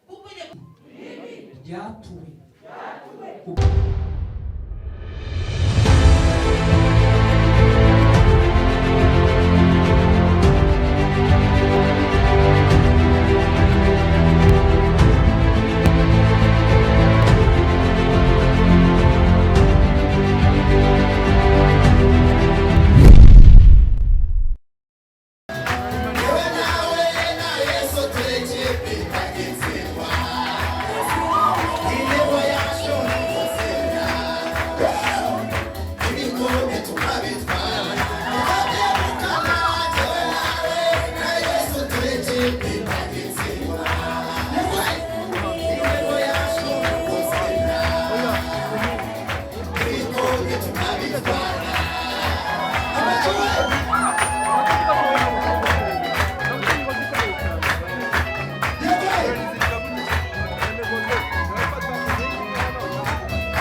Kuko njye Ryatuwe. Yewe nawe na Yesu turekepe tagitsindwa. Intego yacu ni ugutsinda. Ibikombe tukabitwara. Tukabyegukana. Yewe nawe na Yesu turekepe tagitsindwa. Intego yacu ni ugutsinda. Ibikombe tukabitwara. Amajwi.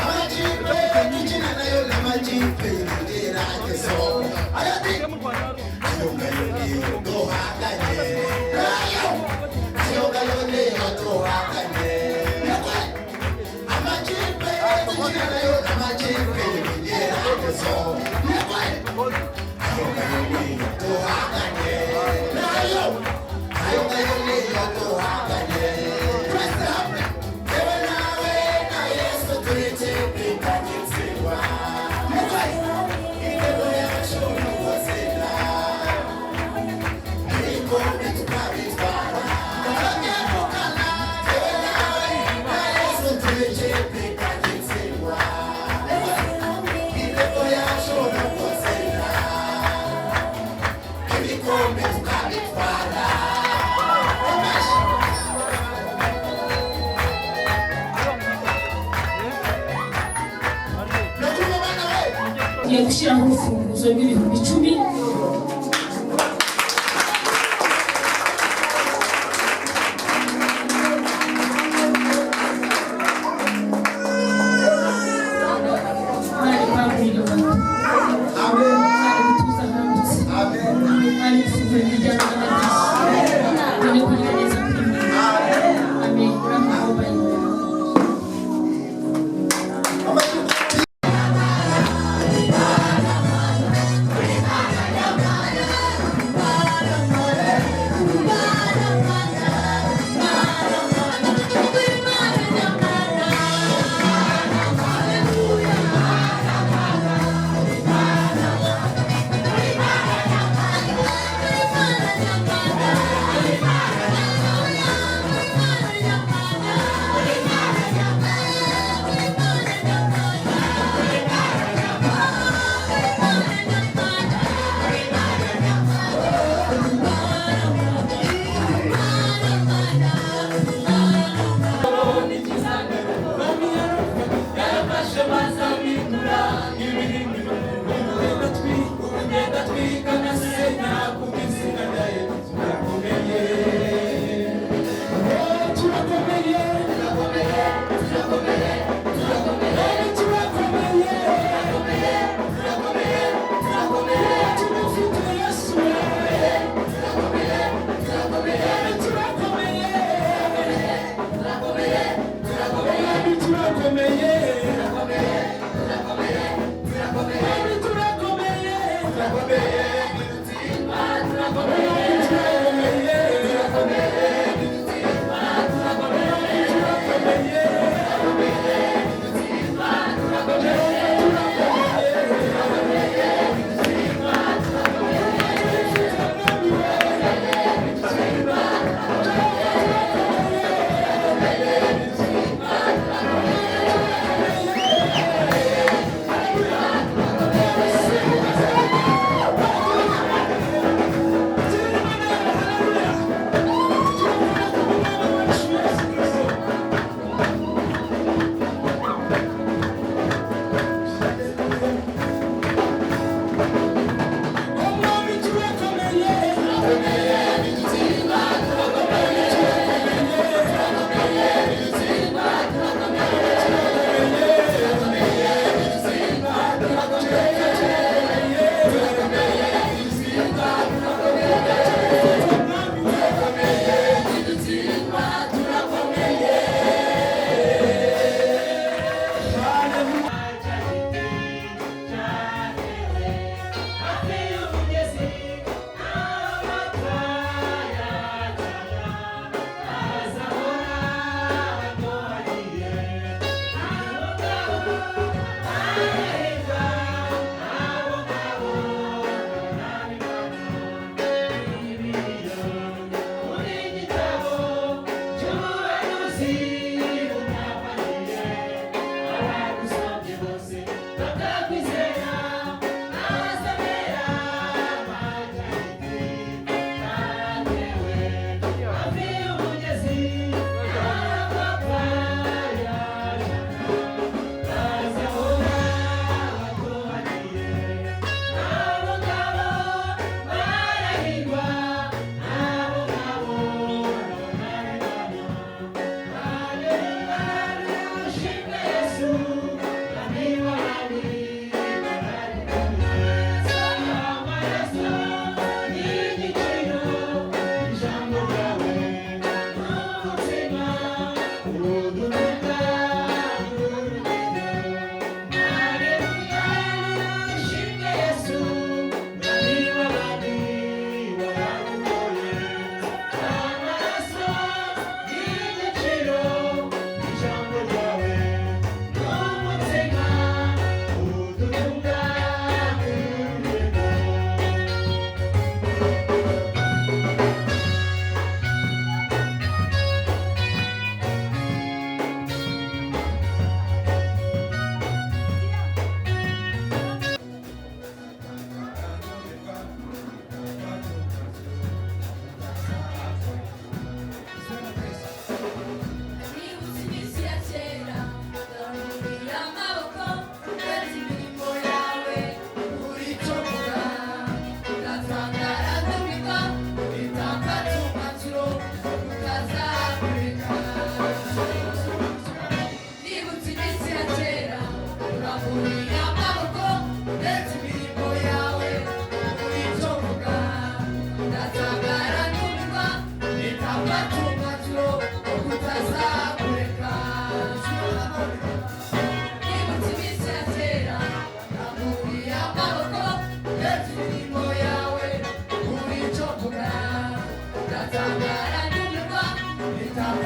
Amakipe dukina nayo n'amakipe y'ibigeragezo ayandi ayo ngayo niyo duhanganye nayo, ayo ngayo niyo duhanganye. Amakipe dukina nayo n'amakipe y'ibigeragezo ayo ngayo niyo duhanganye nayo, ayo ngayo niyo duhanganye. Twese hamwe, yewe nawe na Yesu turi ikipe itagitsindwa. Intego yacu ni ugutsinda. Ibikombe tukabitwara. Tukabyegukana. Yewe nawe na Yesu turi ikipe itagitsindwa. Intego yacu ni ugutsinda. Ibikombe tukabitwara. Amashyi. Nakumva bana we. Tugiye gushyiraho urufunguzo rw'ibihumbi 10. Imana ikwagurire gato. Amen. Imana igutuze ahagutse. Amen. Imana igufungure imiryango n'amadirishya. Ubone kugira neza kuri mwe. Amen. Uramukombaye. Amashyi.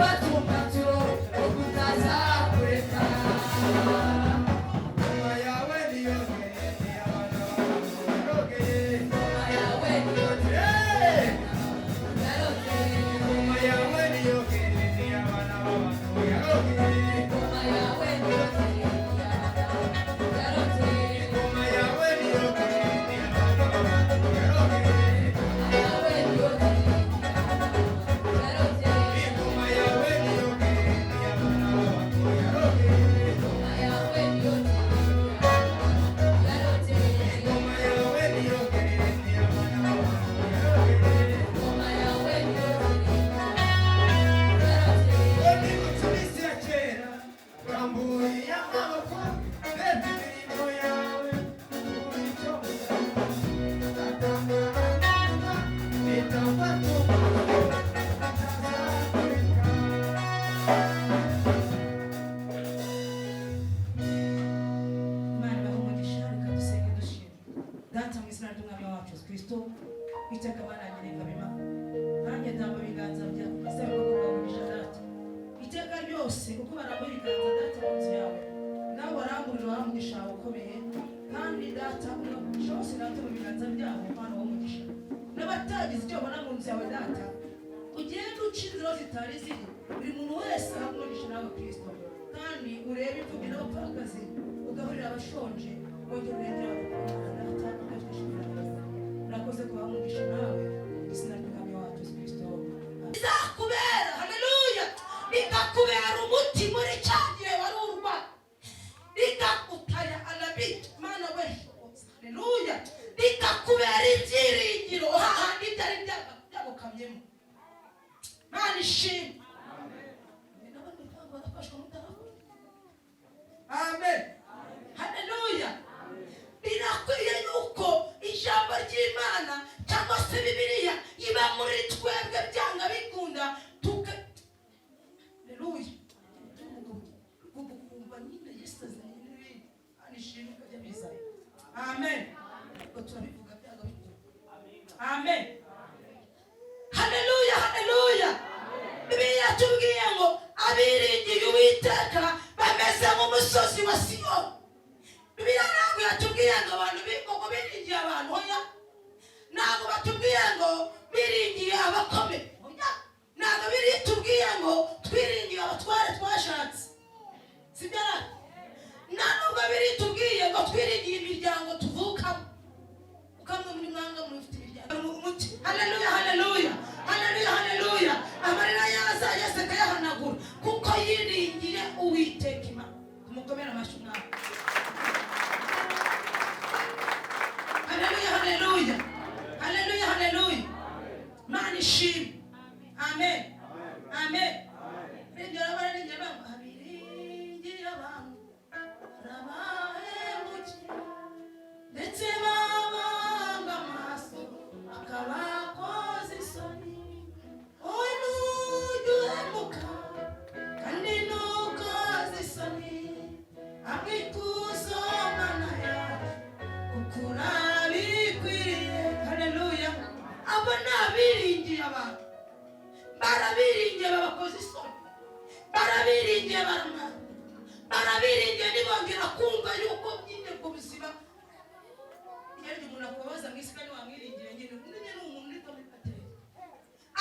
Nafata umwanzuro wo kutazakureka. Ingoma yawe niyogeye, abana barogeye. Ingoma yawe niyogeye, yarogeye. Ingoma yawe niyogeye, abana b'abantu yarogeye. Ingoma yawe niyogeye, yarogeye. Ingoma yawe niyogeye, abana b'abantu yarogeye. Ingoma yawe niyogeye, yarogeye. Ingoma yawe niyogeye, abana b'abantu yarogeye. Ingoma yawe niyogeye, yarogeye. Ingoma yawe niyogeye, abana b'abantu yarogeye. Ingoma yawe niyogeye, yarogeye. Oni mutumisi ya kera, urambuye amaboko, ndetse imirimo yawe, icyo Imana ibahe umugisha. Reka dusenge dushima Data mu izina ry'Umwami wacu Yesu Kristo. Iteka Mana yanjye ningaba Imana, nanjye ndamba ibiganza byawe isaba ko kubagurisha Data iteka ryose. Uko barambura ibiganza Data mu nzu yawe, nawe baramburira umugisha wawe ukomeye. Kandi Data, umugisha wose Data mu biganza byabo, Mana w'umugisha, n'abatagize icyo babona mu nzu yawe Data, ugende uca inzira zitari ziri, buri muntu wese ahabwe umugisha nawe Kristo. Kandi urebe imfubyi n'abapfakazi, ugaburira abashonje, wongera urengere abadakunda Data. Tukabishimira, urakoze kubaha umugisha nawe, izina ry'Umwami wacu Yesu Kristo. Bizakubera, haleluya, bikakubera umuti muri cya gihe wari urwaye, bikakutaya alabi Mana we, haleluya, bikakubera ibyiringiro hahandi byari byagukamyemo. Mana ishimwe. N'abandi ntabwo barafashwa mutarafashwa. Amen, haleluya. Birakwiye yuko ijambo ry'Imana cyangwa se Bibiliya iba muri twebwe byanga bikunda tuka, haleluya, ukumva nyine Yesu azanye n'ibindi kandi ishimwe ikajya bizana. Amen. Ubwo turabivuga byanga bikunda. Amen, haleluya, haleluya. Bibiliya yatubwiye ngo abiringiye Uwiteka bameze nk'umusozi wa Siyoni. Bibiliya ntabwo yatubwiye ngo abantu ngo biringiye abantu, hoya. Ntabwo batubwiye ngo biringiye abakomeye, hoya. Ntabwo biri tubwiye ngo twiringiye abatware twashatse, sibyo ra? Nta nubwo biri tubwiye ngo twiringiye imiryango tuvukamo, ukamwe muri mwanga mufite imiryango umuti. Haleluya, haleluya, haleluya, haleluya. Amarira yaza, Yesu akayahanagura kuko yiringiye Uwiteka Imana. Tumukomere amashyi Umwami. Haleluya, haleluya, haleluya, haleluya. Mana ishimwe. Amen, amen. Ringira bararimbye bamwe abiringiye abantu barabahemukiye, ndetse babanga amaso akabakoza isoni. Wowe nujya uhemuka kandi ntukoze isoni, hamwe ikuzo Mana yacu, kuko urabikwiriye. Haleluya. Abo ni abiringiye abantu, barabiringiye babakoze isoni, barabiringiye baramara, barabiringiye ntibongera kumva yuko nyine ku buzima iyo umuntu akubabaza mu isi kandi wamwiringira nyine nyine ni umuntu uri kamikateri.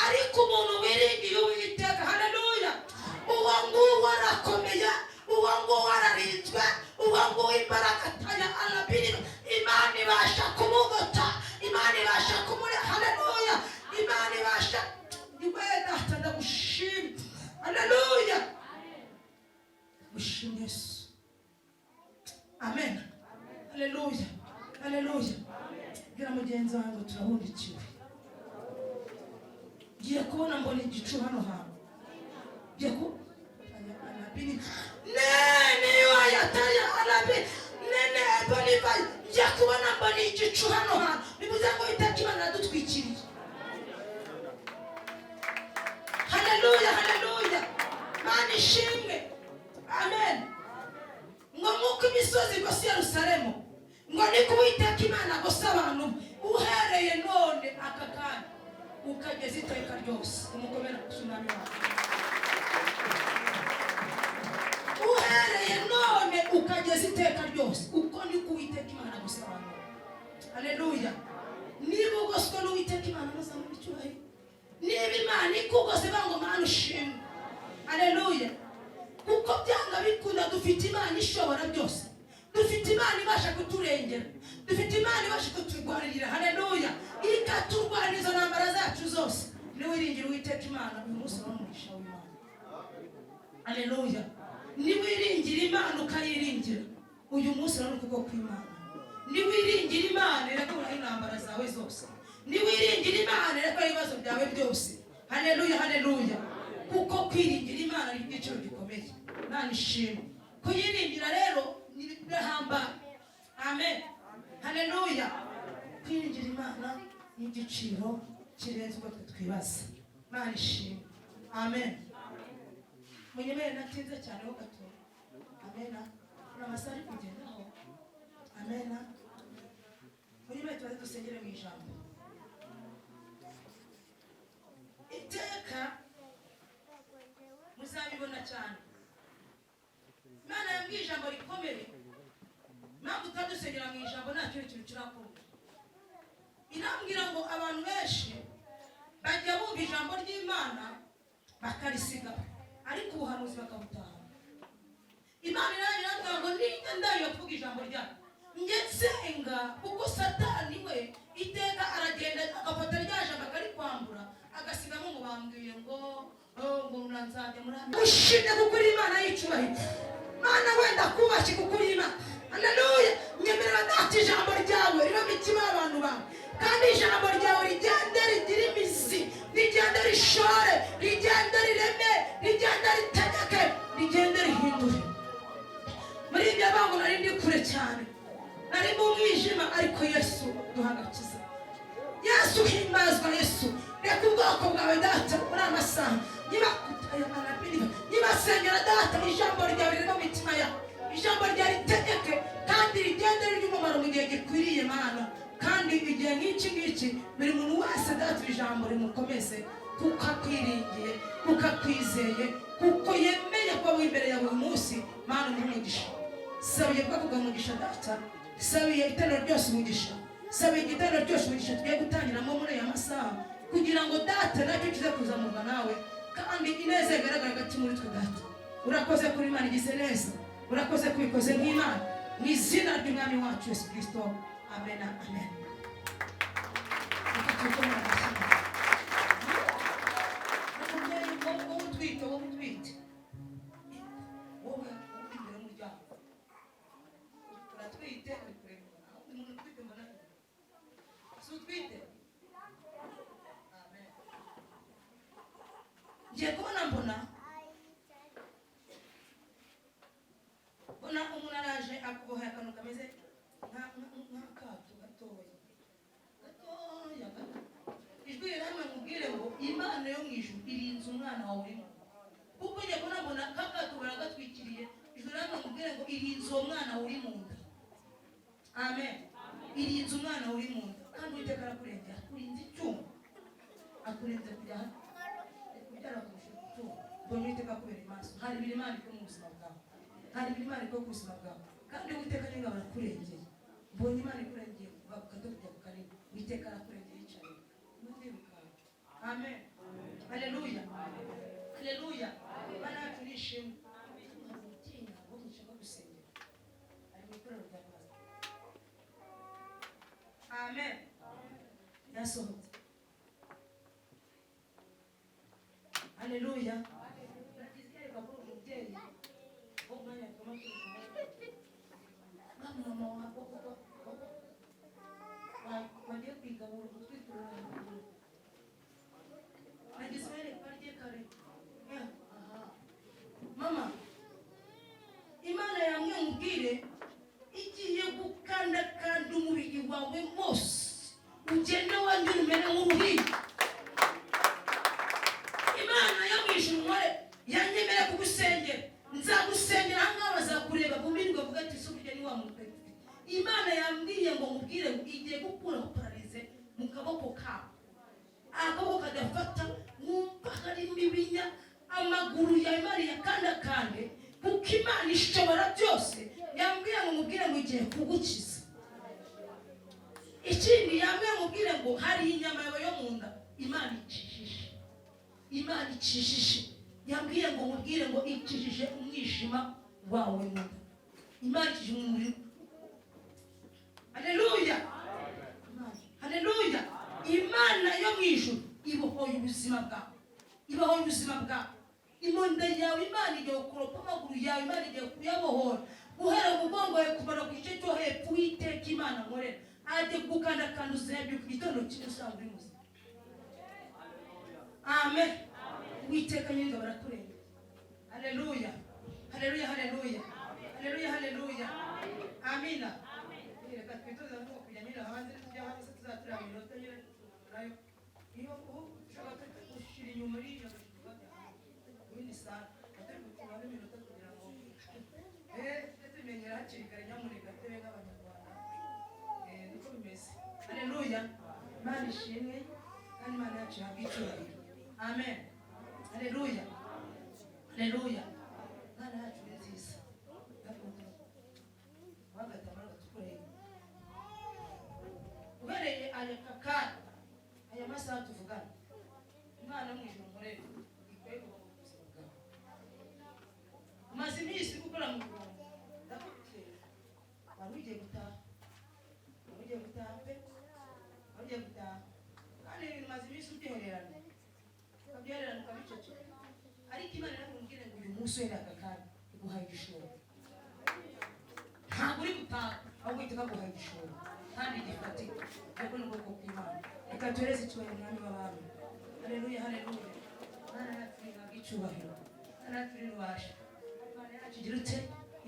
Ariko umuntu wiringiye Uwiteka, haleluya, uwo nguwo arakomeye, uwo nguwo ararinzwe, uwo nguwo imbaraga ataya arabiri. Imana ibasha kumugota, Imana ibasha kumure, haleluya, Imana ibasha iwe. Data ndagushimye, haleluya, ndagushimye Yesu. Amen, haleluya, haleluya. Bwira mugenzi wawe ngo turahundikiwe. Ngiye kubona mbona igicu hano hantu, ngiye ku anabini nene wayataya anabi nene eboniva. Ngiye kubona mbona igicu hano hantu, bivuze ngo iteka Imana iradutwikiriye. Haleluya, haleluya. Mana ishimwe. Amen. Ngo nk'uko imisozi igose Yerusalemu, ngo niko Uwiteka Imana agose abantu be, uhereye none aka kanya ukageza iteka ryose. Umukomera ku Umwami wawe. Ukageza iteka ryose. Uko niko Uwiteka Imana agusobanura. Haleluya. Niba ugoswe n'Uwiteka Imana, muzamura icyubahiro. Niba Imana ikugose, banga Mana ushimwe. Haleluya. Kuko byanga bikunda, dufite Imana ishobora byose, dufite Imana ibasha kuturengera, dufite Imana ibasha kuturwanirira. Haleluya. Ikaturwanira izo ntambara zacu zose. Niwiringira Uwiteka Imana, uyu munsi urabona umugisha w'Imana. Haleluya. Niwiringira Imana, ukayiringira, uyu munsi urabona ukuboko kw'Imana. Niwiringira Imana, irakuraho intambara zawe zose. Niwiringira Imana, irakuraho ibibazo byawe byose. Haleluya, haleluya. Kuko kwiringira Imana ni igiciro gikomeye. Imana ishimwe. Kuyiringira rero ni birahambaye. Amen, haleluya. Kwiringira Imana ni igiciro kirenze uko twe twibaza. Imana ishimwe. Amen. Munyemere natinze cyane ho gato. Amena. Ni amasaha ari kugendaho. Amena. Munyemere tubaze dusengere mu ijambo. Iteka muzabibona cyane. Imana yambwiye ijambo rikomeye. Impamvu utadusengera mu ijambo, nta kindi kintu kirakorwa. Irambwira ngo abantu benshi bajya bumva ijambo ry'Imana bakarisiga, ariko ubuhanuzi bakabutaha. Imana irambwira ngo nijya ndahira kuvuga ijambo ryayo, njye nsenga, kuko Satani we iteka aragenda agafata rya jambo akarikwambura, agasigamo ngo bambwiye ngo oh, ngo nzajya muri Amerika. Ushimye kuko uri Imana y'icyubahiro. Mana wenda kubashye kuko uri Imana. Haleluya. Nyemerera Data, ijambo ryawe riri mu mitima y'abantu bawe, kandi ijambo ryawe rigende rigire imizi, rigende rishore, rigende rireme, rigende ritegeke, rigende rihindure. Muri ibyo bango nari ndi kure cyane, nari mu mwijima, ariko Yesu duha agakiza. Yesu himbazwa. Yesu, reka ubwoko bwawe Data muri aya masaha nibasengera Data, ijambo ryawe riri mu mitima yabo, ijambo ryawe ritegeke kandi rigende rirya umumaro mu gihe gikwiriye. Mana, kandi igihe nk'iki ngiki, buri muntu wese Data ijambo rimukomeze, kuko akwiringiye, kuko akwizeye, kuko yemeye kuba uri imbere ya buri munsi. Mana, umuhe umugisha. Sabiye bwoko bwa mugisha Data, sabiye iteraniro ryose umugisha, sabiye igiteraniro ryose umugisha tugiye gutangiramo muri aya masaha, kugira ngo Data nacyo kize kuzamurwa nawe, kandi ineza igaragara hagati muri twe. Data, urakoze kuri Imana igize neza, urakoze kubikoze nk'Imana. Mu izina ry'Umwami wacu Yesu Kirisito, amen, amen. Reka tubikomere amashyi. Umubyeyi, wowe utwite, wowe utwite, wowe uri imbere y'umuryango, uratwite, uri kureba umuntu utwite, mbona si utwite? Amen. Ngiye kubona mbona umuntu araje akubohaye akantu kameze nk'akato gatoya gatoya gato. Ijwi riramwe mubwire ngo Imana yo mu ijuru irinze umwana wawe uri mu nda, kuko ngiye kubona mbona kakato baragatwikiriye. Ijwi riramwe mubwire ngo irinze uwo mwana uri mu nda. Amen. Irinze umwana uri mu nda, kandi Uwiteka arakurengera, akurinze icyuma, akurinze kujya kubyara kurusha icyuma. Mbonye Uwiteka akubereye maso. Hari ibintu Imana ikora mu buzima bwawe, hari ibintu Imana ikora ku buzima bwawe, kandi Uwiteka n'ingabo arakurengeye. Mbonye Imana ikurengeye kuva ku gato kujya ku kanini. Uwiteka arakurengeye, yicaye ntiwirukanke. Amen, haleluya, haleluya. Imana yacu ni ishimwe. Hari umubyeyi ntabwo nshaka gusengera, ari mu itorero rya pastor. Amen. Yasohotse. Haleluya. Nagize iyerekwa kuri uyu mubyeyi wo mwanya tuma turi wa mama wagiye kwigabura gutwitura. Nagize iyerekwa rye kare. Aha. Mama, Imana yamwe mubwire igiye gukandakanda umubiri wawe wose, ugende wongere umere nk'uruhinja. Imana yo mu ijuru nkore yanyemera kugusengera, nzagusengera ahangaha bazakureba bumirwe, bavuga ati: "Si burya ni wa muntu twari dufite?" Imana yambwiye ngo mubwire ngo igiye gukuraho paralysie mu kaboko kawe, akaboko kadafata, wumva harimo ibinya, amaguru yawe Imana yakandakande, kuko Imana ishobora byose. Yambwiye Yambwiye mubwire ngo hari inyama yawe yo mu nda Imana ikijije. Imana ikijije. Yambwiye ngo mubwire ngo ikijije umwijima wawe mu nda. Imana ikijije umuriro. Haleluya. Haleluya. Imana yo mu ijuru ibohoye ubuzima bwawe. Ibohoye ubuzima bwawe. Imonda yawe Imana igiye gukoropa, amaguru yawe Imana igiye kuyabohora. Guhera mu mugongo wawe kumara ku gice cyo hepfo, Uwiteka Imana nkorera ajye gukandakanda uzabyuka igitondo kimwe usanga uri muzima. Amen. Uwiteka Nyiringabo arakurengera. Haleluya. Haleluya, haleluya. Haleluya, haleluya. Amina. Reka twitoze ngo kujya nyine hanze, tujya hanze tuzatureba iminota nyine nayo. Iyo ushaka gushyira inyuma uriya wini sana atari gucunga n'iminota kugira ngo tujye tumenyera hakiri kare, nyamuneka tube nk'Abanyarwanda. Niko bimeze. Haleluya. Imana ishimwe kandi Imana yacu ihabwe icyubahiro. Amen. Haleluya. Haleluya. Imana yacu ni nziza. Wagatamara gatukureye. Uhereye aya kakanya, aya masaha tuvugana, Imana mu ijuru nkorera ikwiye kuba mu buzima bwawe. Umaze iminsi uri gukora mu murongo, ndakubwira wari ugiye gutaha, wari ugiye gutaha pe, wari ugiye gutaha. Kandi ibintu umaze iminsi ubyihererana, ukabyihererana ukabiceceka, ariko Imana irakubwira ngo uyu munsi uhereye aka kanya iguhaye igishoro. Ntabwo uri gutaha, ahubwo uhita ikaguhaye igishoro kandi gifatika. Ubwo ni ubwoko bw'Imana. Reka tuhereze icyubahiro Umwami w'abami. Haleluya, haleluya. Imana yacu ihabwe icyubahiro. Imana yacu irubasha. Imana yacu igira ute?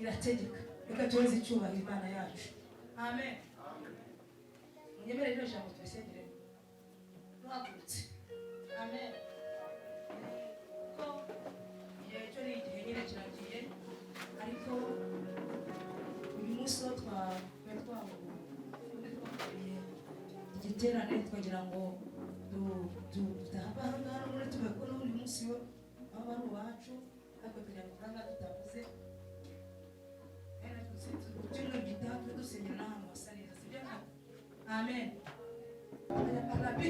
Irategeka. Reka tuhereze icyubahiro Imana yacu. Amen. Munyemerere rino jambo turisengeremo duhagurutse. Amen. Ko igihe cyo ni igihe nyine kiragiye, ariko uyu munsi wo twari twahuye igiterane twagira ngo dutahava aha ngaha n'ubundi tuvuye ko n'ubundi munsi wo aho bari uwacu, ariko kugira ngo turangaha tutavuze. Kandi natwe ku cyumweru gitaha tube dusengera n'ahantu hasa neza, sibyo? Amen. Rabi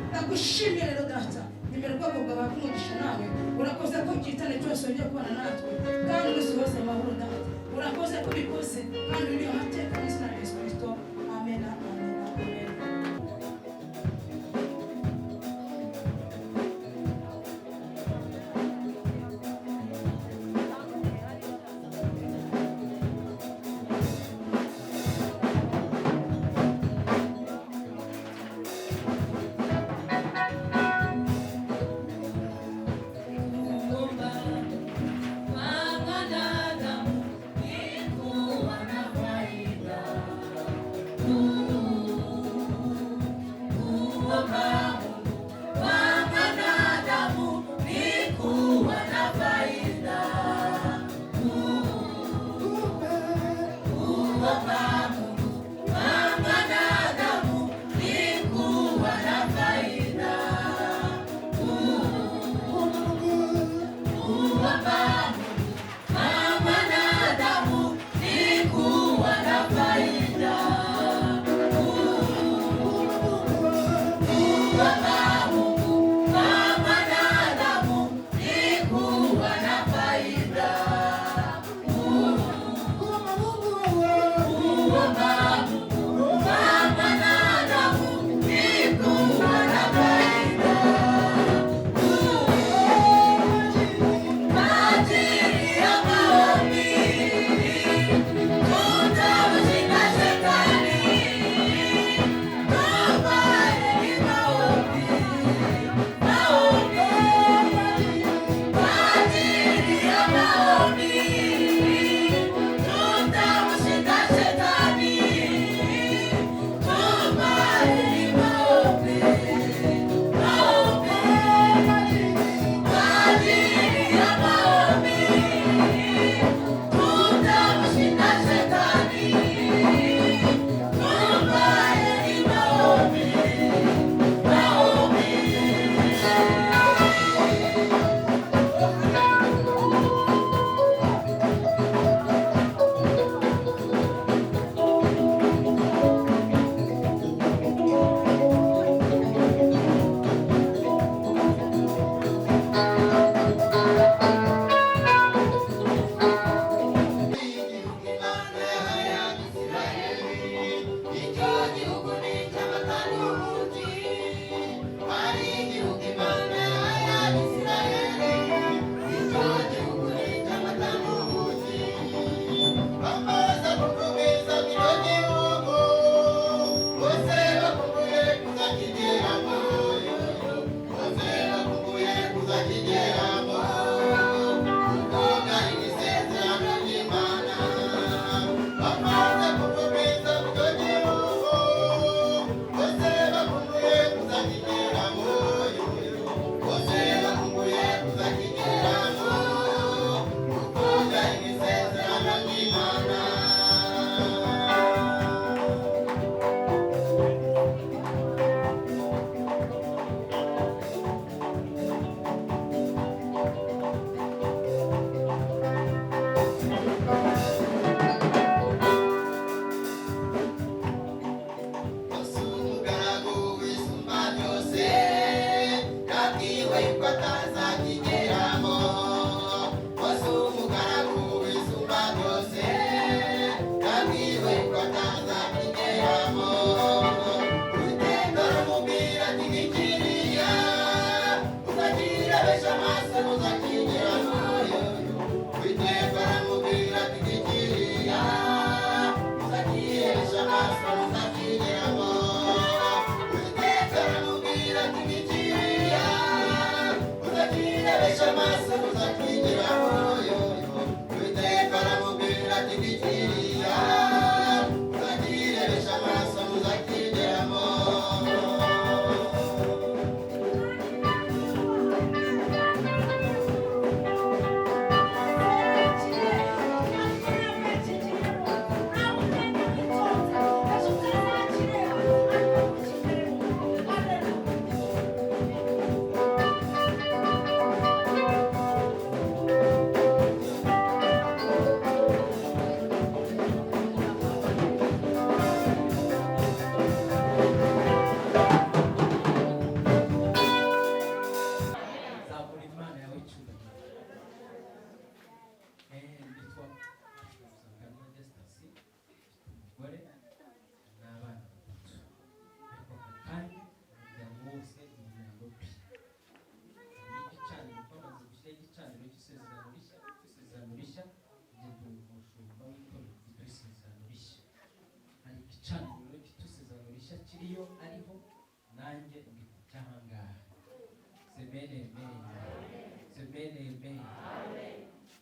ndagushimiye rero Data, nimero ubwoko bwawe bw'umugisha nawe urakoze ko igitane cyose wongeye kubana natwe kandi umunsi wose amahoro. Data, urakoze ko ubikoze kandi uri amateka mu izina rya Yesu Kristo. Amen, amen, amen. Mwana Adamu, nikuwa na kwa Isezerano Rishya. Isezerano Rishya, njye ndi umushumba w'itorero ryitwa Isezerano Rishya. Hari igicaniro cyitwa Isezerano Rishya kiriyo, ariho nanjye ndi ku cyahangaha. Semene amen, semene amen.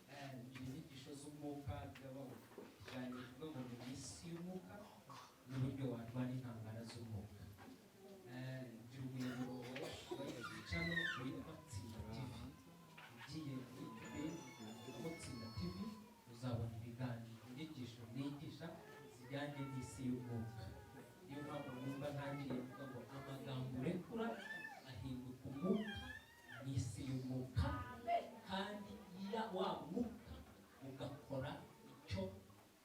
Ngira inyigisho z'umwuka, z'abaho ikiganiro kivuga ngo ni isi y'umwuka n'uburyo warwana intambara z'umwuka. Ngira umuyoboro wa channel witwa Tsinda TV. Ugiye muri YouTube aho Tsinda TV, uzabona ibiganiro, inyigisho nigisha zijyanye n'isi y'umwuka. Niyo mpamvu numva ntangiriye kuvuga ngo amagambo urekura ahinduka umwuka n'isi y'umwuka, kandi iya wa mwuka ugakora icyo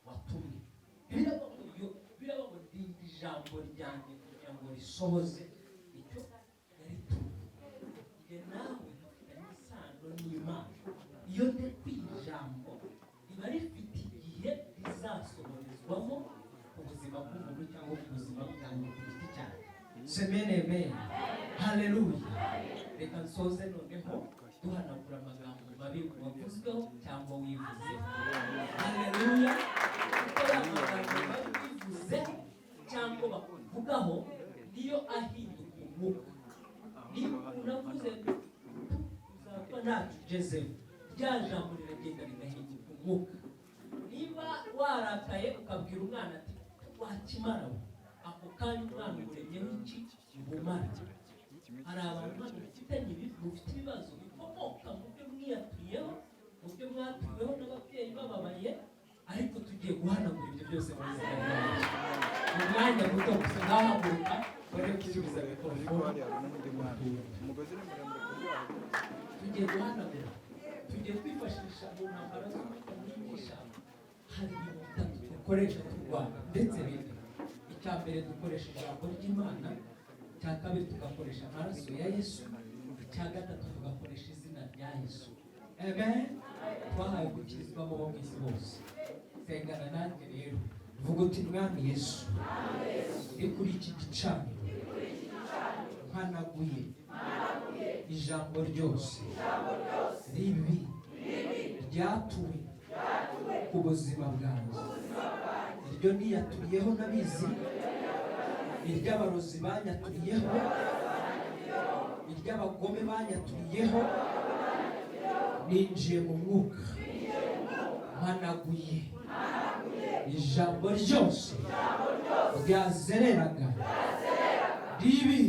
watumwe. Biravuga ngo biravuga ngo ndinda ijambo ryanjye kugira ngo risohoze icyo yaritumye. Njye nawe dufitanye isano n'Imana. Iyo ndekuye ijambo, riba rifite igihe rizasohorezwamo ku buzima bw'umuntu cyangwa ku buzima bwanjye ku giti cyanjye. Semene amen, haleluya. Reka nsoze noneho duhanagura amagambo mabi wavuzweho cyangwa wivuzeho. Haleluya! Kuko ya magambo mabi wivuzeho cyangwa bakuvugaho niyo ahinduka umwuka. Niba umuntu avuze uzapfa ntacyo ugezeho, rya jambo riragenda rigahinduka umwuka. Niba warakaye ukabwira umwana ati "Wakimara we", ako kanya umwana umuremyeho iki? Ubumara. Hari abantu hano bafitanye mufite ibibazo bikomoka mu byo mwiyaturiyeho, mu byo mwaturiweho n'ababyeyi bababaye, ariko tugiye guhanagura ibyo byose mu izina rya Yesu. Mu mwanya muto gusa ntahaguruka bari gusubiza mikorofone. Tugiye guhanagura, tugiye kwifashisha mu ntambara z'umwuka mwigisha. Hari ibintu bitatu dukoresha turwana, ndetse bine. Icya mbere, dukoresha ijambo ry'Imana. Icya kabiri, tugakoresha amaraso ya Yesu. Icya gatatu, tugakoresha izina rya Yesu. Amen. Twahawe gukirizwamo bo mu isi bose. Sengana nanjye rero, vuga uti: "Mwami Yesu, ndi kuri iki gicaniro, mpanaguye ijambo ryose ribi ryatuwe ku buzima bwanjye, iryo niyaturiyeho nabizi, iry'abarozi banyaturiyeho, iry'abagome banyaturiyeho. Ninjiye mu mwuka, mpanaguye ijambo ryose ryazereraga ribi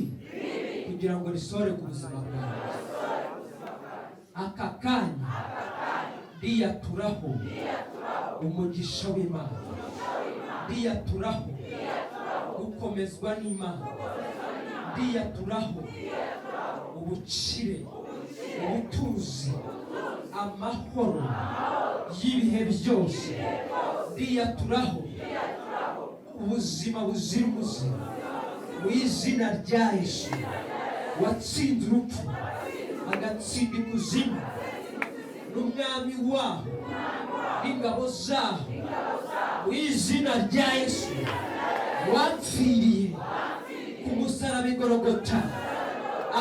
kugira ngo risohore ku buzima bwanjye. Aka kanya ndiyaturaho umugisha w'Imana, ndiyaturaho gukomezwa n'Imana, ndiyaturaho ubukire, ubutuzi, amahoro y'ibihe byose, ndiyaturaho ubuzima buzira umuze mu izina rya Yesu watsinze urupfu, agatsinda ikuzimu n'umwami waho n'ingabo zaho, mu izina rya Yesu wapfiriye ku musaraba i Gorogota,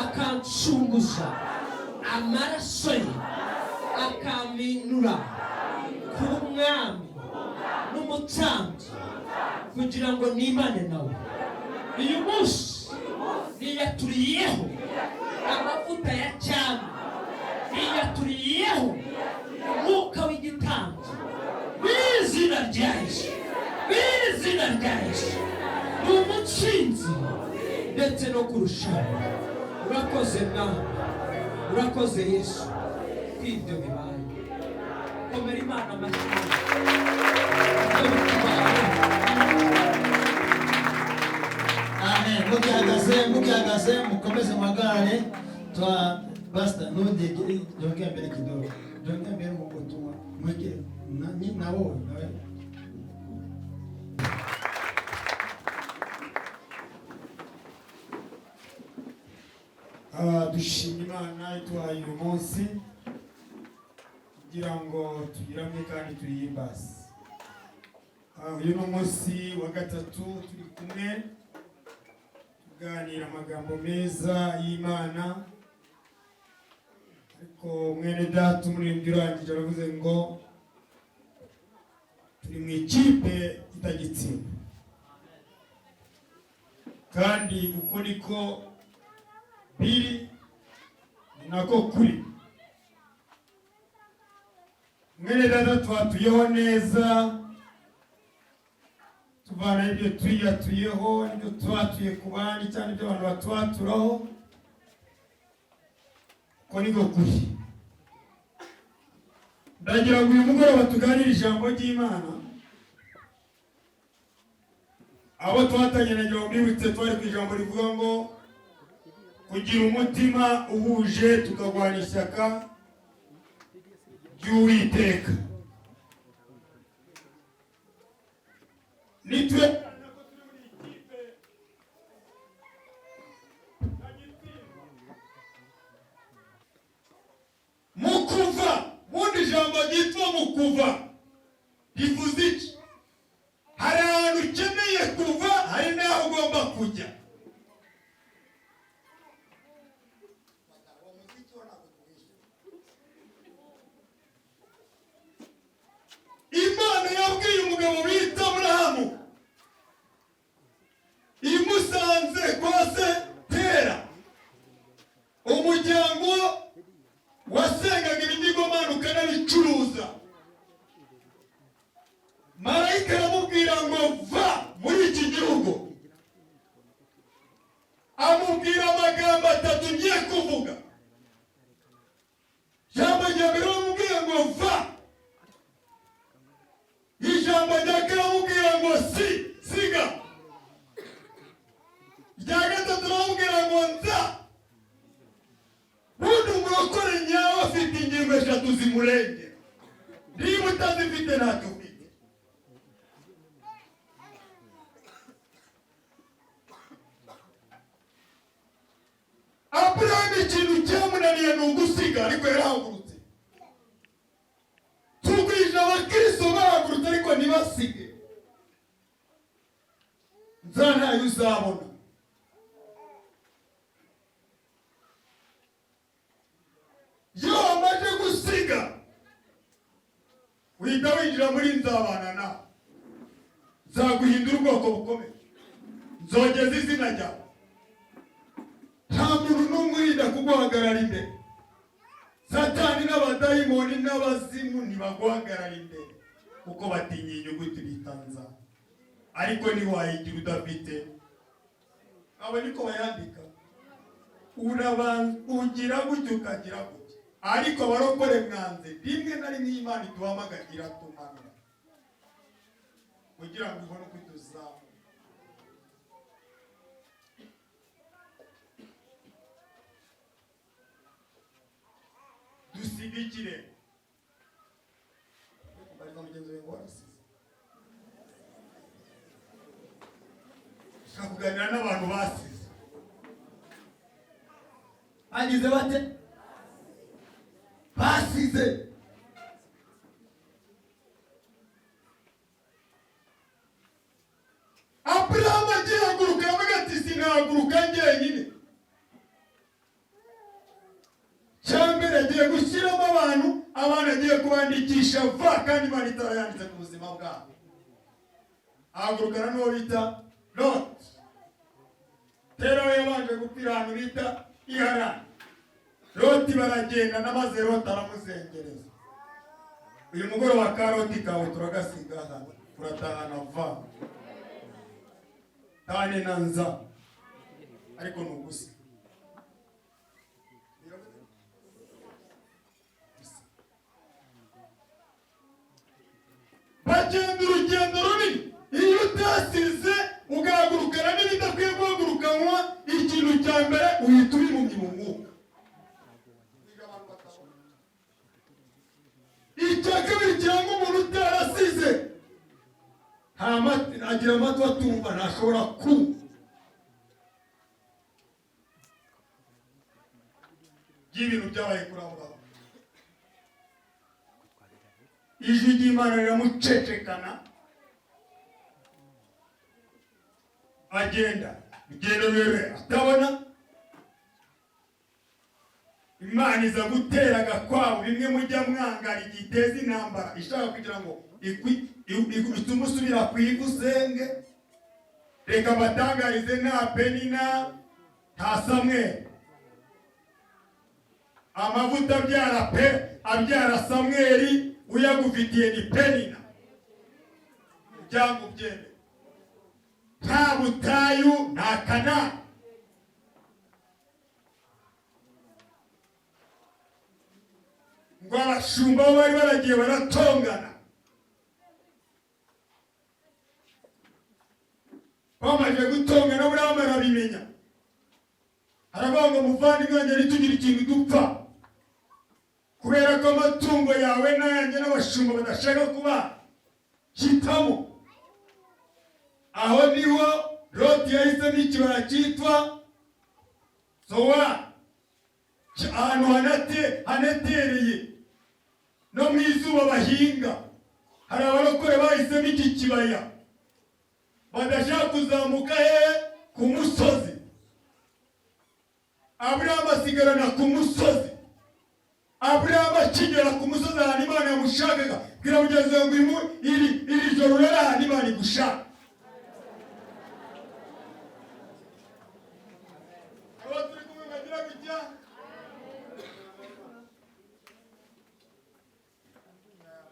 akancunguza amaraso ye, akaminura kuba umwami n'umutambyi kugira ngo nimane nawe. Uyu munsi niyaturiyeho amavuta ya cyami, niyaturiyeho umwuka w'igitambyi mu izina rya Yesu, mu izina rya Yesu. Ni umutsinzi ndetse no kurushaho. Urakoze Mwami, urakoze Yesu ko ibyo bibaye. Komera Imana amashyi. Ibyo bitubayeho. Amen. Mugihagaze, mugihagaze, mukomeze muhagarare. Twa pastor nudege, jongea mbele kidogo, jongea mbele mu butumwa mweke na, ni na wowe nawe. Dushima Imana ituhaye uyu munsi kugira ngo tuyiramye kandi tuyihimbaze. Uyu ni umunsi wa gatatu turi kumwe tuganira amagambo meza y'Imana. Ariko mwene data umuririmbyi urangije aravuze ngo turi mu ikipe itagitsinda, kandi uko niko biri, ni nako kuri. Mwene data, twatuyeho neza, tuvana ibyo twiyatuyeho n'ibyo twatuye ku bandi cyangwa ibyo abantu batwaturaho. Uko niko kuri. Ndagira ngo uyu mugoroba tuganire ijambo ry'Imana. Abo twatanye, nagira ngo mbibutse, twari ku ijambo rivuga ngo kugira umutima uhuje tukagwana ishyaka ry'Uwiteka. Nitwe ko turi muri ikipe itagitsindwa. Mu kuva, mundi ijambo ryitwa mu kuva rivuze iki? Hari ahantu ukeneye kuva, hari n'aho ugomba kujya. Uwo muziki wo ntabwo tuwishyura. Imana yabwiye umugabo bita Aburahamu, imusanze kwa se Tera, umuryango wasengaga ibigirwamana ukanabicuruza. Marayika aramubwira ngo va muri iki gihugu. Amubwira amagambo atatu ngiye kuvuga. Ijambo rya mbere aramubwira ngo va. Ijambo rya kabiri aramubwira ngo si siga. Rya gatatu aramubwira ngo nza. Bundi umurokore nyawe afite ingingo eshatu zimurengera. Niba utazifite, ntacyo ufite. Aburahamu ikintu cyamunaniye ni ugusiga, ariko yarahagurutse. Tugwije abakristo bahagurutse ariko ntibasige. Nza ntayo uzabona. Iyo wamaze gusiga, uhita winjira muri nzabana nawe, nzaguhindura ubwoko bukomeye, nzogeza izina ryawe. Nta muntu n'umwe urinda kuguhagarara imbere. Satani n'abadayimoni n'abazimu ntibaguhagarara imbere, kuko batinya inyuguti bita nza. Ariko ntiwayigira udafite abo, niko bayandika. Urabanza ugira gutya, ukagira gutya. Ariko abarokore mwanze, rimwe na rimwe iyo Imana iduhamagaye iratumanura kugira ngo ibone uko ituzamura. Dusiga ikirere. Bariza mugenzi wawe ngo warasize. Ushaka kuganira n'abantu basize, bagize bate? Basize. Aburahamu agihaguruka yavuga ati sinahaguruka njyenyine. Cyambere, agiye gushyiramo abantu, abantu agiye kubandikisha va, kandi Imana itarayanditse mu buzima bwabo. Ahagurukana n'uwo bita Lot. Tera we yabanje gupfira ahantu bita Iharani. Loti baragenda, maze Loti aramuzengereza. Uyu mugoroba ka Loti kawe turagasiga hano, turatahana va tane na nza, ariko ni ugusa. Bagenda urugendo runini. Iyo utasize ugahagurukana n'ibidakwiye guhagurukanwa, ikintu cya mbere uhita ubirumye mu mwuka. Icya kabiri kiranga umuntu utarasize, nta matwi agira, amatwi atumva, ntashobora kumva by'ibintu byabaye kuri Aburahamu. Ijwi ry'Imana riramucecekana, agenda urugendo rurerure atabona. Imana iza gutera agakwabo, bimwe mujya mwangara igihe iteza intambara ishaka kugira ngo itume usubira ku ivu usenge. Reka mbatangarize, nta Penina, nta Samweli. Amavuta abyara pe abyara Samweli uyagufitiye ni Penina, cyangwa ubyemere. Nta butayu, nta Kanani. Ngo abashumba bo bari baragiye baratongana, bamaze gutongana buriya barabimenya. Haravuga ngo: "Muvandimwe wanjye, ntitugire ikintu dupfa, kubera ko amatungo yawe n'ayanjye n'abashumba badashaka kuba, hitamo." Aho niho Loti yahisemo ikibaya cyitwa Sowari, ahantu hanatereye no mu izuba bahinga. Hari abarokore bahisemo iki kibaya, badashaka kuzamuka hehe? Ku musozi. Aburahamu asigarana ku musozi. Aburahamu akigera ku musozi ahantu Imana yamushakaga, bwira mugenzi wawe ngo iri joro urare ahantu Imana igushaka. Abo turi kumwe bagira gutya,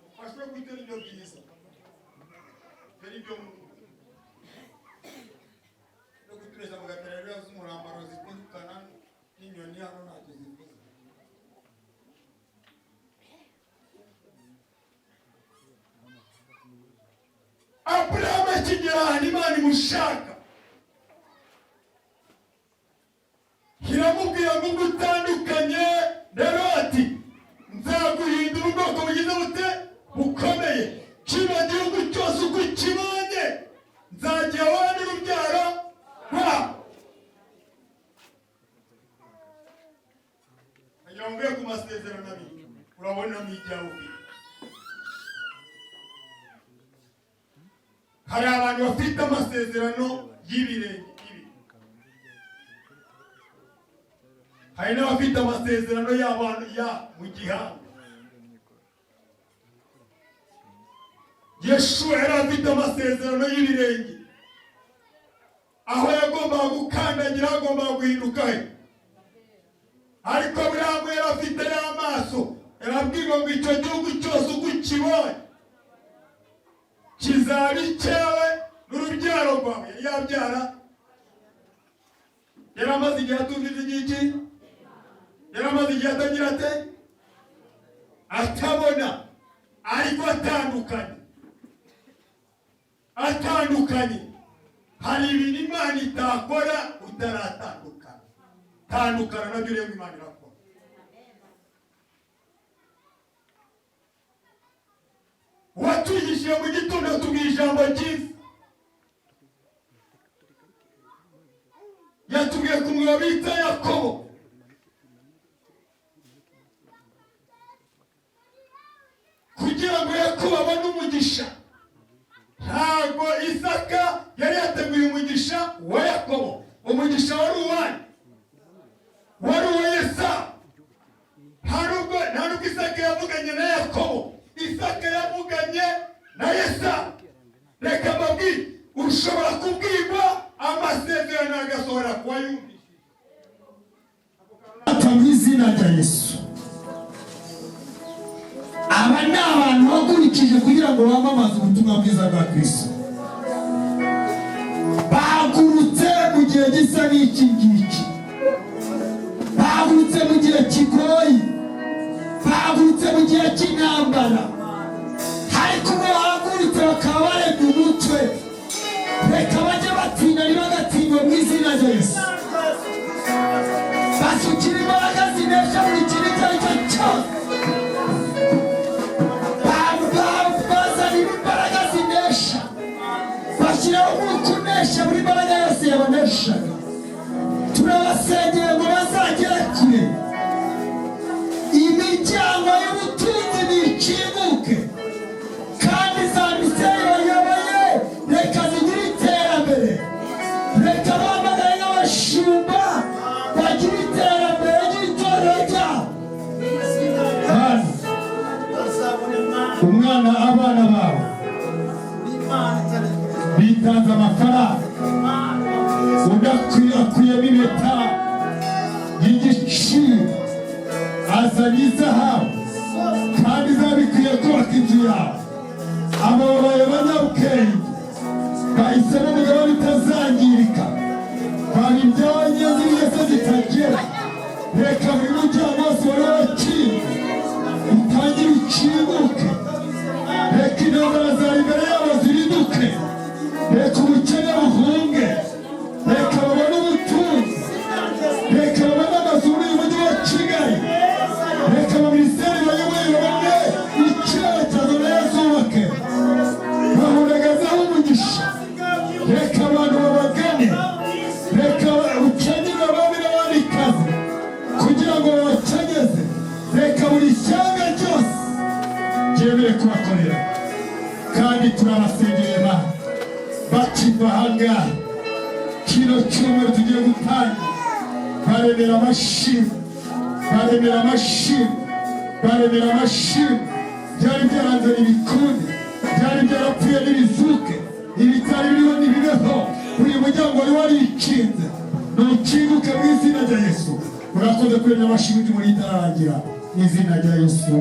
mufashwe gutera ibyo byiza, tera ibyo no kutubeshya mugatera rero z'umurambaro zitirukana n'inyoni hano ntacyo zivuze. Aburahamu akigera ahantu Imana imushaka, iramubwira ngo: "Ubwo utandukanye na Loti, nzaguhindura ubwoko bugize bute? Bukomeye. Kino gihugu cyose uko ukibonye nzagiha wowe n'urubyaro rwawe." Kugira ngo mvuye ku masezerano abiri, urabonamo ibyawe ufite. Hari abantu bafite amasezerano y'ibirenge ibi, hari n'abafite amasezerano y'abantu ya mu gihanga. Yeshuwa yari afite amasezerano y'ibirenge, aho yagombaga gukandagira hagombaga guhinduka he. Ariko Aburahamu yari afite y'amaso, yarabwirwa ngo: "Icyo gihugu cyose uko ukibonye kizaba icyawe n'urubyaro rwawe." Yari yabyara, yari amaze igihe atumva igiki, yari amaze igihe atagira ate? Atabona. Ariko atandukanye, atandukanye. Hari ibintu Imana itakora utaratandukana. Tandukana nabyo urebe Imana irakora. Uwatwigishije mu gitondo yatubwiye ijambo ryiza, yatubwiye ku mugabo bita Yakobo. Kugira ngo Yakobo abone umugisha, ntabwo Isaka yari yateguye umugisha wa Yakobo. Umugisha wari uwanyu, wari uwa Esawu. Nta nubwo Isaka yavuganye na Yakobo, Isaka yavuganye na Esawu. Reka mbabwire, ushobora kubwirwa amasezerano agasohora ku wayumvishije. Mu izina rya Yesu, aba ni abantu bahagurukije kugira ngo bamamaze ubutumwa bwiza bwa Kristo. Bahagurutse mu gihe gisa n'iki ngiki, bahagurutse mu gihe kigoye, bahagurutse mu gihe cy'intambara. Ariko ubwo bahagurutse bakaba baremye umutwe, reka bajye batinya ntibagatingwe mu izina rya Yesu. Basukira imbaraga zinesha buri kintu icyo ari cyo cyose. Bazanira imbaraga zinesha, bashyiraho umwuka unesha buri mbaraga yose yabaneshaga. Turabasengera ngo bazagere kure, imiryango y'ubutunzi. Umwana, abana bawe bitanze amafaranga, undi akuyemo impeta y'igiciro, azanye izahabu, kandi izaba ikwiye kubaka inzu yawe. Aba babaye abanyabwenge, bahisemo umugabane utazangirika, babibyanye z'ingeso zitagera. Reka buri muryango wose wari warakinze utangire ukinguke. Reka intambara zari imbere yabo ziriduke. Reka ubukene buhunge. Reka babone ubutunzi. Reka babone amazu muri uyu mujyi wa Kigali. Reka abaminisiteri bayoboye babone icyerekezo neza, bahuragazaho umugisha. Reka abantu babagane. Reka ukenyere abami n'abamikazi kugira ngo babakenyeze. Reka buri shyanga ryose ryemere kubakorera, kandi turabasengeye Bana bakiva ahangaha. Kino cyumweru tugiye gutangira, baremera amashimwe, baremera amashimwe, baremera amashimwe. Byari byaranze ntibikunde, byari byarapfuye ntibizuke, ibitari biriho ntibibeho. Buri muryango wari warikinze ntukinguke mu izina rya Yesu. Urakoze kuremya amashimwe muri itararangira, mu izina rya Yesu.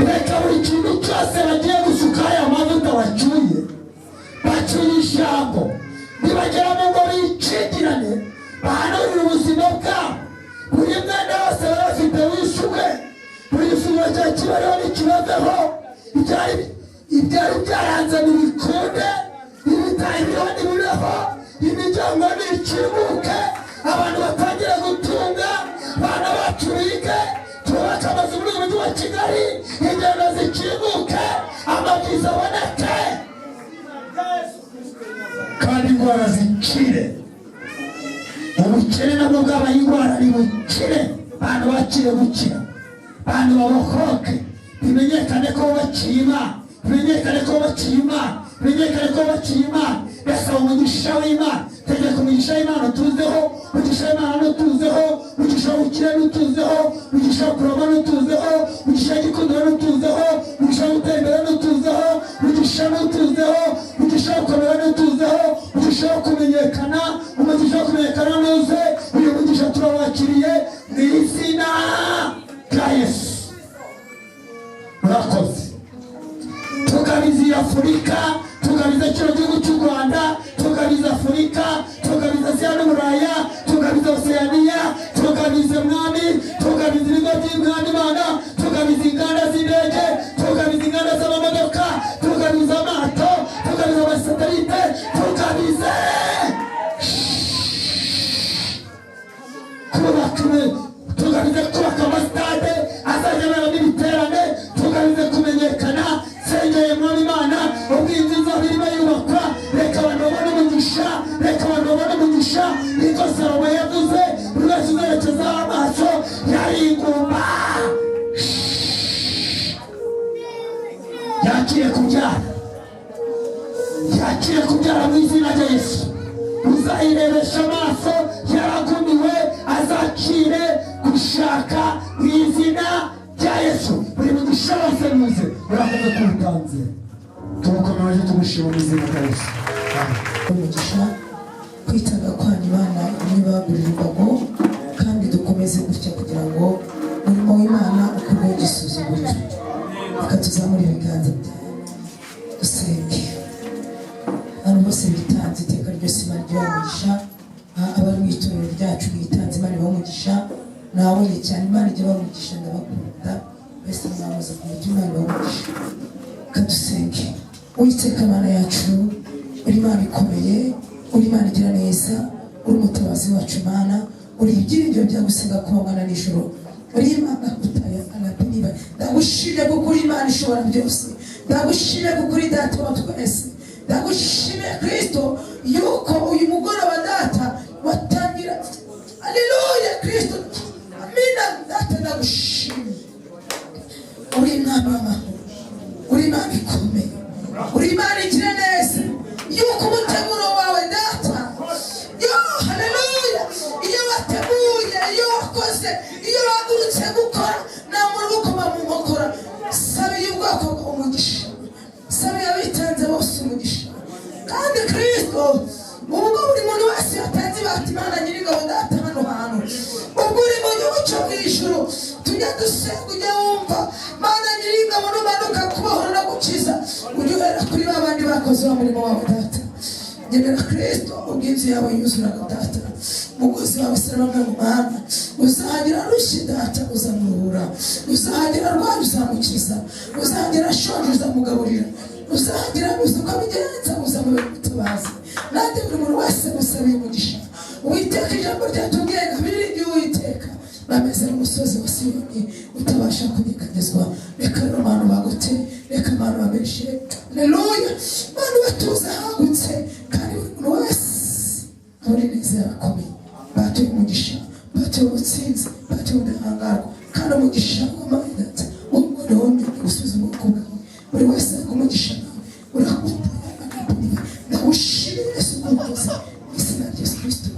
Reka buri kintu cyose bagiye gusuka aya mavuta bacyuye, bacyuye ijambo, nibagera mu ngo bikingirane, bahanurire ubuzima bwabo. Buri mwenda wose bari bafite wishyurwe, buri gifungo cya kibariho ntikibaveho, ibyari byaranze ntibikunde, ibitari biriho ntibibeho, imiryango nikinguke, abantu batangire gutunga, abana bacu bige, twubake amazu muri uyu mujyi wa Kigali, ingendo zikinguke, amabyiza aboneke, kandi indwara zikire. Ubukene nabwo bwabaye indwara, nibukire. Abantu bakire gukira, abantu babohoke, bimenyekane ko bubakiye Imana, bimenyekane ko bubakiye Imana, bimenyekane ko bubakiye Imana. Gasaba umugisha w'Imana, tegeka umugisha w'Imana utuzeho, umugisha w'Imana n'utuzeho, umugisha w'ubukire n'utuzeho, umugisha wo kurama n'utuzeho, umugisha w'igikundiro n'utuzeho, umugisha wo gutera imbere n'utuzeho, umugisha n'utuzeho, umugisha wo gukomera n'utuzeho, umugisha wo kumenyekana, umugisha wo kumenyekana n'uze. Uyu mugisha turawakiriye mu izina rya Yesu. Murakoze. Tugabiza iyi Afurika, tugabiza kino gihugu cy'u Rwanda, tugabiza Afurika, tugabiza Aziya n'Uburaya, tugabiza Oseyaniya, tugabiza Mwami, tugabiza ibigo by'Imwami Imana, tugabiza inganda z'indege, tugabiza inganda z'amamodoka, tugabiza amato, tugabiza amasatelite, tugabize kubaka, tugabize kubaka amasitade azajya aberamo ibiterane, tugabize kumenyekana. Sengeye Mwami Imana, ubwo inzu izaba irimo yubakwa, reka abantu babone umugisha, reka abantu babone umugisha. Niko Salomo yavuze, buri wese uzerekezaho amaso yari ingumba yakire kubyara, yakire kubyara mu izina rya Yesu. Uzayirebesha amaso yaragumiwe azakire gushaka mu izina rya Yesu. Buri mugisha wose nuze. Urakoze kuwutanze, tuwukomeje, tugushima mu izina rya Yesu. Amen. Umugisha kwitanga kwanyu, Imana ntibagurira imbago, kandi dukomeze gutya kugira ngo umurimo w'Imana ukurweho igisuzuguriro. Reka tuzamure ibiganza dusenge. Abantu bose bitanze, iteka ryose Imana ibahe umugisha. Abari mu itorero ryacu bitanze, Imana ibahe umugisha. Nabonye cyane, Imana ijya ibaha umugisha, ndabakunda wese, mwahoze ku mutima, Imana ibahe umugisha. Reka dusenge. Uwiteka Imana yacu, uri Imana ikomeye, uri Imana igira neza, uri umutabazi wacu Imana, uri ibyiringiro byagusenga ku manywa na nijoro, uri Imana utaya arapiniba. Ndagushimye kuko uri Imana ishobora byose, ndagushimye kuko uri Data wa twese, ndagushimiye Kristo yuko uyu mugoroba Data watangira. Aleluya, Kristo, amina. Data, ndagushimye, uri Imana w'amahoro, uri Imana ikomeye, uri Imana igira neza, yuko umuteguro wawe Data, yo haleluya, iyo wateguye, iyo wakoze, iyo wahagurutse gukora, nta muntu ugukoma mu nkokora. Sabiye ubwoko Umugisha sabiye abitanze bose umugisha. Kandi Kristo, ubwo buri muntu wese yatanze ibati, Imana Nyiringabo Data, hano hantu ubwo uri mu gihugu cyo mu ijuru, tujya dusenga, ujya wumva. Mana Nyiringabo, numanuka kubohora no gukiza, ujye uhera kuri ba bandi bakoze wa murimo wawe Data. Nyemera Kristo, ubwo inzu yawe yuzuraga Data, umugozi wawe serama mu mahanga. Uzahagira arushye Data, uzamuruhura. Uzahagira arwaye, uzamukiza. Uzahagira ashonje, uzamugaburira. Uzahagira abuze uko abigenza, uzamubera umutabazi. Nanjye buri muntu wese musabiye umugisha. Uwiteka, ijambo ryatubwiye ngo biringiye Uwiteka bameze nk'umusozi wa Siyoni utabasha kunyeganyezwa. Reka rero abantu bagute, reka abantu babeshe, haleluya, abantu batuze hagutse, kandi buri muntu wese abone neza yabakomeye. Batuye umugisha, batuye ubutsinzi, batuye ubudahangarwa, kandi umugisha w'amayinata w'umwana wongeye gusubiza ubwoko bwawe. Buri wese ahabwa umugisha nawe urakuta. Ndawushimira Yesu kuwukoze mu izina rya Yesu Kristo.